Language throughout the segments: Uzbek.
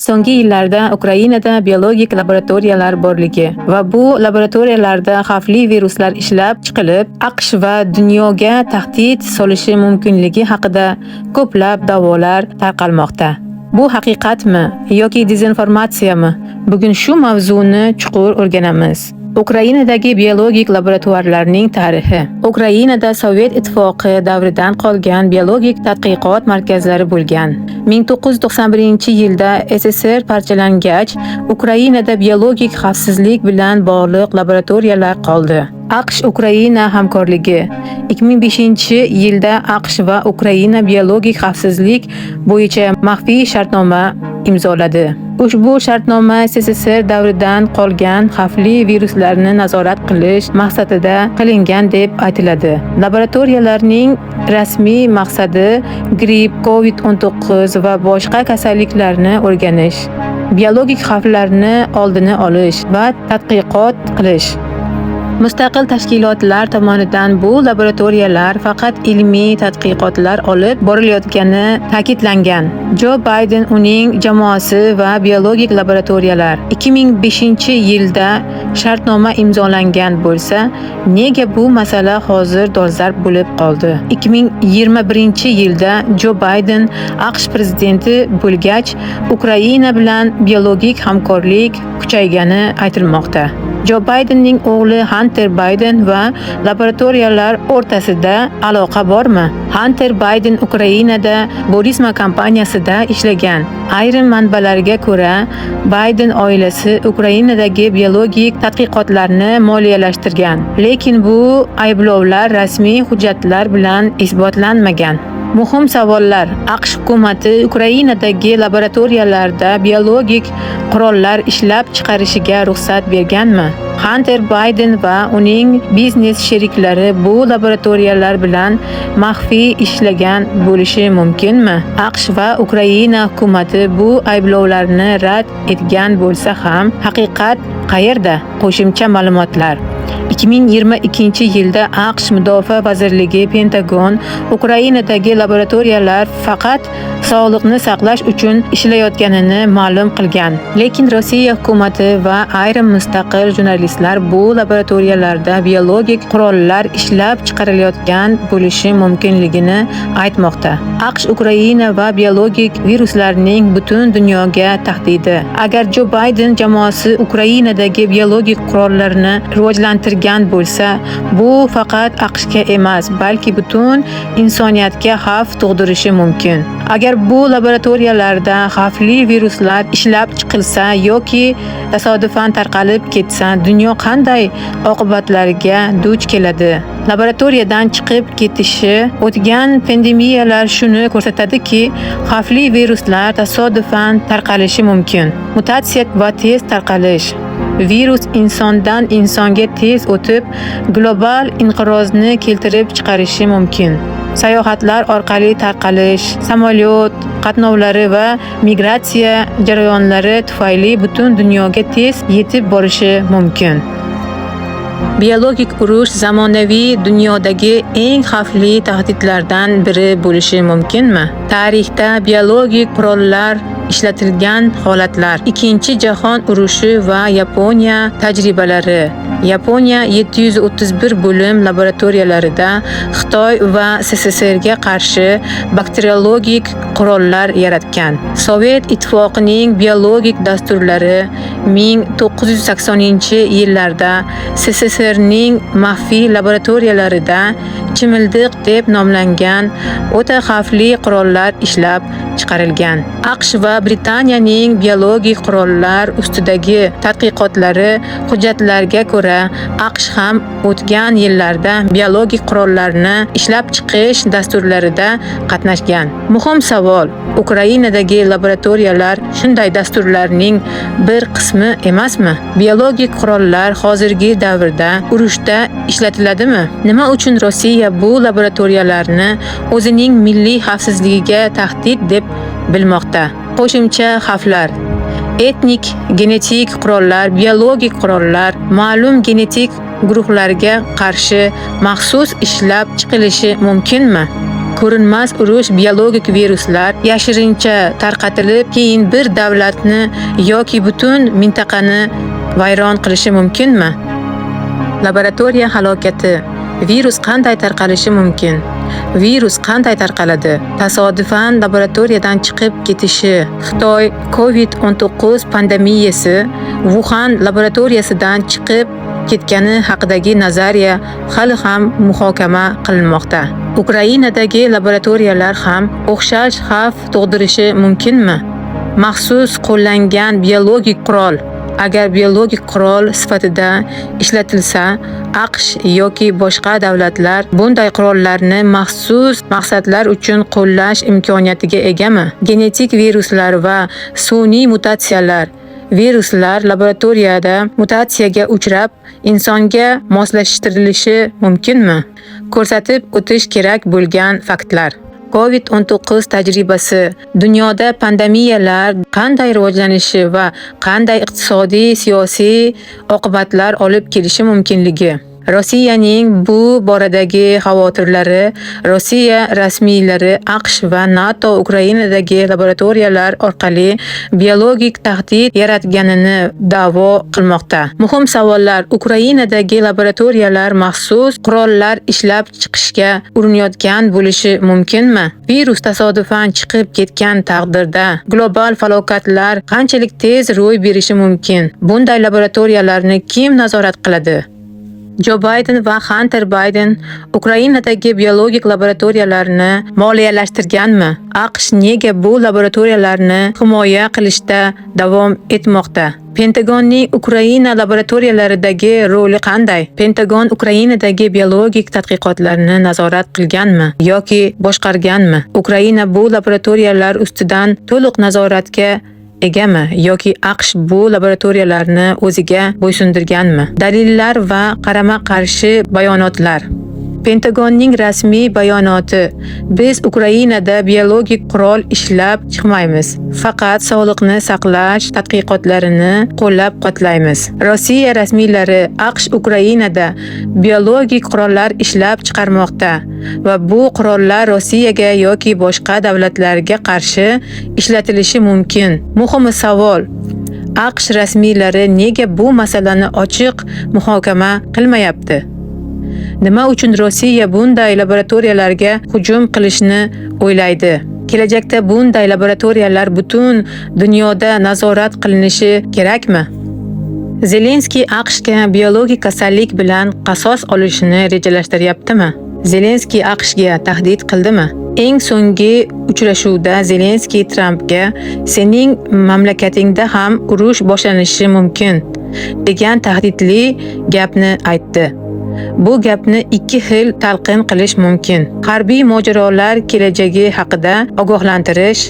So'nggi yillarda Ukrainada biologik laboratoriyalar borligi va bu laboratoriyalarda xavfli viruslar ishlab chiqilib, AQSh va dunyoga tahdid solishi mumkinligi haqida ko'plab da'volar tarqalmoqda. Bu haqiqatmi yoki dezinformatsiyami? Bugun shu mavzuni chuqur o'rganamiz. Ukrainadagi biologik laboratoriyalarning tarixi. Ukrainada Sovet Ittifoqi davridan qolgan biologik tadqiqot markazlari bo'lgan. 1991-yilda SSR parchalangach, Ukrainada biologik xavfsizlik bilan bog'liq laboratoriyalar qoldi. AQSh-Ukraina hamkorligi. 2005-yilda AQSh va Ukraina biologik xavfsizlik bo'yicha maxfiy shartnoma imzoladi. Ushbu shartnoma SSSR davridan qolgan xavfli viruslarni nazorat qilish maqsadida qilingan deb aytiladi. Laboratoriyalarning rasmiy maqsadi gripp, COVID-19 va boshqa kasalliklarni o'rganish, biologik xavflarni oldini olish va tadqiqot qilish. Mustaqil tashkilotlar tomonidan bu laboratoriyalar faqat ilmiy tadqiqotlar olib borilayotgani ta'kidlangan. Jo Bayden, uning jamoasi va biologik laboratoriyalar. 2005-yilda shartnoma imzolangan bo'lsa, nega bu masala hozir dolzarb bo'lib qoldi? 2021-yilda Jo Bayden AQSh prezidenti bo'lgach, Ukraina bilan biologik hamkorlik kuchaygani aytilmoqda. Jo Baydenning o'g'li Hunter Bayden va laboratoriyalar o'rtasida aloqa bormi? Hunter Bayden Ukrainada Burisma kompaniyasida ishlagan. Ayrim manbalarga ko'ra, Bayden oilasi Ukrainadagi biologik tadqiqotlarni moliyalashtirgan. Lekin bu ayblovlar rasmiy hujjatlar bilan isbotlanmagan. Muhim savollar: AQSh hukumati Ukrainadagi laboratoriyalarda biologik qurollar ishlab chiqarishiga ruxsat berganmi? Hunter Bayden va uning biznes sheriklari bu laboratoriyalar bilan maxfiy ishlagan bo'lishi mumkinmi? AQSh va Ukraina hukumati bu ayblovlarni rad etgan bo'lsa ham, haqiqat qayerda? Qo'shimcha ma'lumotlar. 2022-yilda AQSh Mudofaa vazirligi Pentagon Ukrainadagi laboratoriyalar faqat sog'liqni saqlash uchun ishlayotganini ma'lum qilgan. Lekin Rossiya hukumati va ayrim mustaqil jurnalistlar bu laboratoriyalarda biologik qurollar ishlab chiqarilayotgan bo'lishi mumkinligini aytmoqda. AQSh, Ukraina va biologik viruslarning butun dunyoga tahdidi. Agar Jo Bayden jamoasi Ukrainadagi biologik qurollarni rivojlantirgan bo'lsa, bu faqat AQShga emas, balki butun insoniyatga xavf tug'dirishi mumkin. Agar bu laboratoriyalarda xavfli viruslar ishlab chiqilsa yoki tasodifan tarqalib ketsa, dunyo qanday oqibatlarga duch keladi? Laboratoriyadan chiqib ketishi. O'tgan pandemiyalar shuni ko'rsatadiki, xavfli viruslar tasodifan tarqalishi mumkin. Mutatsiya va tez tarqalish. Virus insondan insonga tez o'tib, global inqirozni keltirib chiqarishi mumkin. Sayohatlar orqali tarqalish, samolyot qatnovlari va migratsiya jarayonlari tufayli butun dunyoga tez yetib borishi mumkin. Biologik urush zamonaviy dunyodagi eng xavfli tahdidlardan biri bo'lishi mumkinmi? Tarixda biologik qurollar ishlatilgan holatlar. Ikkinchi jahon urushi va Yaponiya tajribalari. Yaponiya 731 bo'lim laboratoriyalarida Xitoy va SSSRga qarshi bakteriologik qurollar yaratgan. Sovet Ittifoqining biologik dasturlari. 1980-yillarda SSSRning maxfiy laboratoriyalarida chimildiq deb nomlangan o'ta xavfli qurollar ishlab chiqarilgan. AQSh va Britaniyaning biologik qurollar ustidagi tadqiqotlari. Hujjatlarga ko'ra, AQSh ham o'tgan yillarda biologik qurollarni ishlab chiqish dasturlarida qatnashgan. Muhim savol: Ukrainadagi laboratoriyalar shunday dasturlarning bir qismi emasmi? Biologik qurollar hozirgi davrda urushda ishlatiladimi? Nima uchun Rossiya bu laboratoriyalarni o'zining milliy xavfsizligiga tahdid deb bilmoqda? Qo'shimcha xavflar. Etnik genetik qurollar. Biologik qurollar ma'lum genetik guruhlarga qarshi maxsus ishlab chiqilishi mumkinmi? Ko'rinmas urush biologik viruslar yashirincha tarqatilib, keyin bir davlatni yoki butun mintaqani vayron qilishi mumkinmi? Laboratoriya halokati. Virus qanday tarqalishi mumkin? Virus qanday tarqaladi? Tasodifan laboratoriyadan chiqib ketishi. Xitoy COVID-19 pandemiyasi Wuhan laboratoriyasidan chiqib ketgani haqidagi nazariya hali ham muhokama qilinmoqda. Ukrainadagi laboratoriyalar ham o'xshash xavf tug'dirishi mumkinmi? Maxsus qo'llangan biologik qurol. Agar biologik qurol sifatida ishlatilsa, AQSh yoki boshqa davlatlar bunday qurollarni maxsus maqsadlar uchun qo'llash imkoniyatiga egami? Genetik viruslar va sun'iy mutatsiyalar. Viruslar laboratoriyada mutatsiyaga uchrab, insonga moslashtirilishi mumkinmi? Ko'rsatib o'tish kerak bo'lgan faktlar. COVID-19 tajribasi dunyoda pandemiyalar qanday rivojlanishi va qanday iqtisodiy, siyosiy oqibatlar olib kelishi mumkinligi. Rossiyaning bu boradagi xavotirlari. Rossiya rasmiylari AQSh va NATO Ukrainadagi laboratoriyalar orqali biologik tahdid yaratganini da'vo qilmoqda. Muhim savollar: Ukrainadagi laboratoriyalar maxsus qurollar ishlab chiqishga urinayotgan bo'lishi mumkinmi? Virus tasodifan chiqib ketgan taqdirda global falokatlar qanchalik tez ro'y berishi mumkin? Bunday laboratoriyalarni kim nazorat qiladi? Jo Bayden va Hunter Bayden Ukrainadagi biologik laboratoriyalarni moliyalashtirganmi? AQSh nega bu laboratoriyalarni himoya qilishda davom etmoqda? Pentagonning Ukraina laboratoriyalaridagi roli qanday? Pentagon Ukrainadagi biologik tadqiqotlarni nazorat qilganmi yoki boshqarganmi? Ukraina bu laboratoriyalar ustidan to'liq nazoratga egami yoki AQSh bu laboratoriyalarni o'ziga bo'ysundirganmi? Dalillar va qarama-qarshi bayonotlar. Pentagonning rasmiy bayonoti: Biz Ukrainada biologik qurol ishlab chiqmaymiz. Faqat sog'liqni saqlash tadqiqotlarini qo'llab-quvvatlaymiz. Rossiya rasmiylari: AQSh Ukrainada biologik qurollar ishlab chiqarmoqda va bu qurollar Rossiyaga yoki boshqa davlatlarga qarshi ishlatilishi mumkin. Muhimi savol: AQSh rasmiylari nega bu masalani ochiq muhokama qilmayapti? Nima uchun Rossiya bunday laboratoriyalarga hujum qilishni o'ylaydi? Kelajakda bunday laboratoriyalar butun dunyoda nazorat qilinishi kerakmi? Zelenskiy AQShga biologik kasallik bilan qasos olishni rejalashtiryaptimi? Zelenskiy AQShga tahdid qildimi? Eng so'nggi uchrashuvda Zelenskiy Trampga "Sening mamlakatingda ham urush boshlanishi mumkin" degan tahdidli gapni aytdi. Bu gapni ikki xil talqin qilish mumkin. Harbiy mojarolar kelajagi haqida ogohlantirish,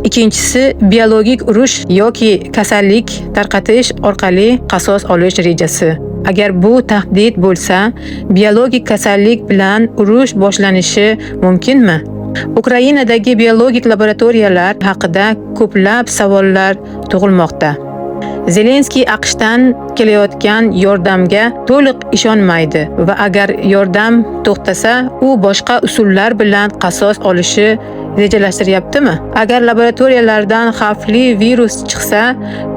ikkinchisi biologik urush yoki kasallik tarqatish orqali qasos olish rejasi. Agar bu tahdid bo'lsa, biologik kasallik bilan urush boshlanishi mumkinmi? Ukrainadagi biologik laboratoriyalar haqida ko'plab savollar tug'ilmoqda. Zelenskiy AQShdan kelayotgan yordamga to'liq ishonmaydi va agar yordam to'xtasa, u boshqa usullar bilan qasos olishi rejalashtiryaptimi? Agar laboratoriyalardan xavfli virus chiqsa,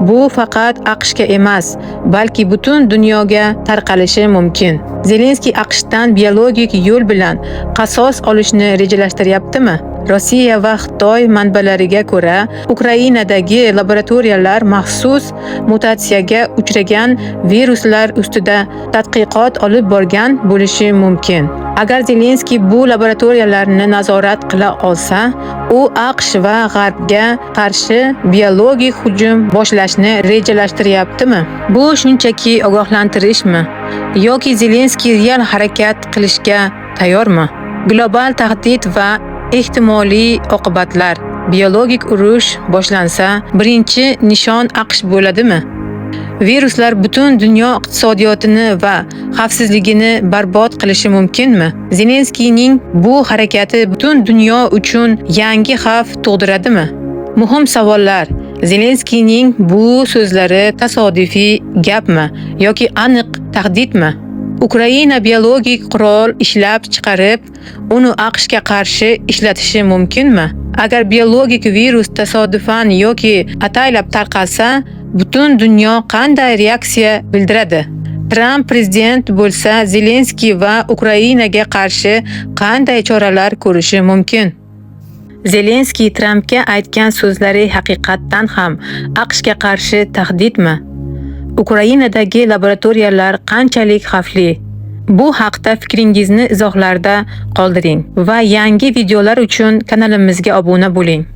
bu faqat AQShga emas, balki butun dunyoga tarqalishi mumkin. Zelenskiy AQShdan biologik yo'l bilan qasos olishni rejalashtiryaptimi? Rossiya va Xitoy manbalariga ko'ra, Ukrainadagi laboratoriyalar maxsus mutatsiyaga uchragan viruslar ustida tadqiqot olib borgan bo'lishi mumkin. Agar Zelenskiy bu laboratoriyalarni nazorat qila olsa, u AQSh va G'arbga qarshi biologik hujum boshlashni rejalashtiryaptimi? Bu shunchaki ogohlantirishmi yoki Zelenskiy real harakat qilishga tayyormi? Global tahdid va ehtimoliy oqibatlar. Biologik urush boshlansa, birinchi nishon AQSh bo'ladimi? Viruslar butun dunyo iqtisodiyotini va xavfsizligini barbod qilishi mumkinmi? Zelenskiyning bu harakati butun dunyo uchun yangi xavf tug'diradimi? Muhim savollar. Zelenskiyning bu so'zlari tasodifiy gapmi yoki aniq tahdidmi? Ukraina biologik qurol ishlab chiqarib, uni AQShga qarshi ishlatishi mumkinmi? Agar biologik virus tasodifan yoki ataylab tarqalsa, butun dunyo qanday reaksiya bildiradi? Tramp prezident bo'lsa, Zelenskiy va Ukrainaga qarshi qanday choralar ko'rishi mumkin? Zelenskiy Trampga aytgan so'zlari haqiqatdan ham AQShga qarshi tahdidmi? Ukrainadagi laboratoriyalar qanchalik xavfli? Bu haqda fikringizni izohlarda qoldiring va yangi videolar uchun kanalimizga obuna bo'ling.